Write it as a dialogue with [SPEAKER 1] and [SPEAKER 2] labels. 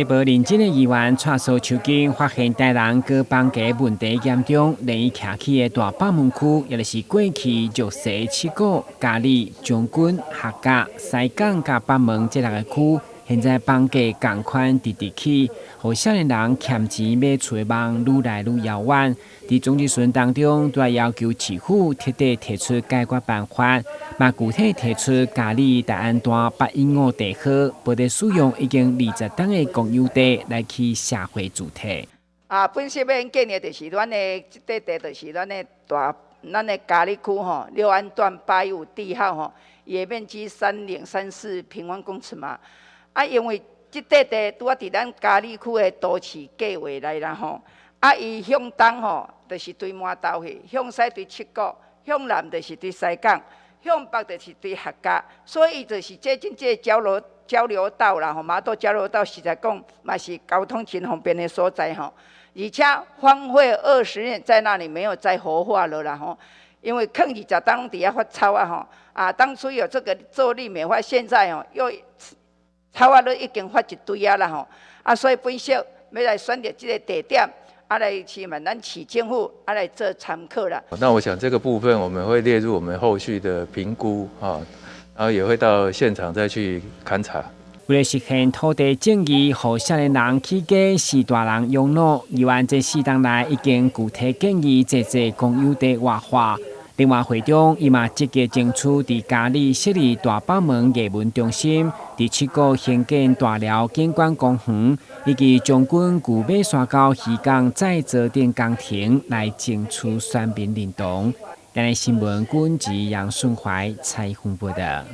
[SPEAKER 1] 家無認真的議員掣趖手巾，發現台南閣房價問題嚴重，連伊徛起的大北門區，也就是過去石獅、七股、嘉里、將軍、客家、西港佮北門這六个區，現在房價仝款直直起，予少年人儉錢買厝的夢愈來愈遙遠。佇總質詢當中，都要求市府徹底提出解決辦法，嘛具體提出嘉里大安段815地號，無得使用已經20冬的公有地來起社會住宅。
[SPEAKER 2] 啊，本身欲建議就是咱的這塊地，就是咱的大，咱的嘉里區吼，六安段815地號吼，伊的面積3034平方公尺嘛。啊，因為這塊地拄仔佇咱嘉里區的都市計劃內啦吼。啊，伊向東吼，就是對饃頭去；向西對七股；向南就是對西港；向北就是對客家。所以就是接近這個交流道啦吼，麻豆交流道實在講嘛是交通真方便的所在吼。而且荒廢20年，在那裡沒有再活化了啦吼，因為囥20冬攏佇遐發臭啊吼。啊，當初有這個做綠美化，現在吼又臭仔都已經發一堆啊啦吼。啊，所以本身欲來選擇這個地點，啊，來請問咱市政府啊來做參考啦。
[SPEAKER 3] 那我想這個部分我們會列入我們後續的評估啊，然後也會到現場再去勘察。
[SPEAKER 1] 為了實現土地正義，予少年人起家是大人養老，議員這4冬來已經具體建議濟濟公有地活化。另外會中，伊嘛積極爭取佇嘉里設立大北門藝文中心，佇七股興建大寮景觀公園，以及將軍舊馬山溝漁港再造等工程來爭取選民認同。台南新聞，軍籍楊順懷採訪報道。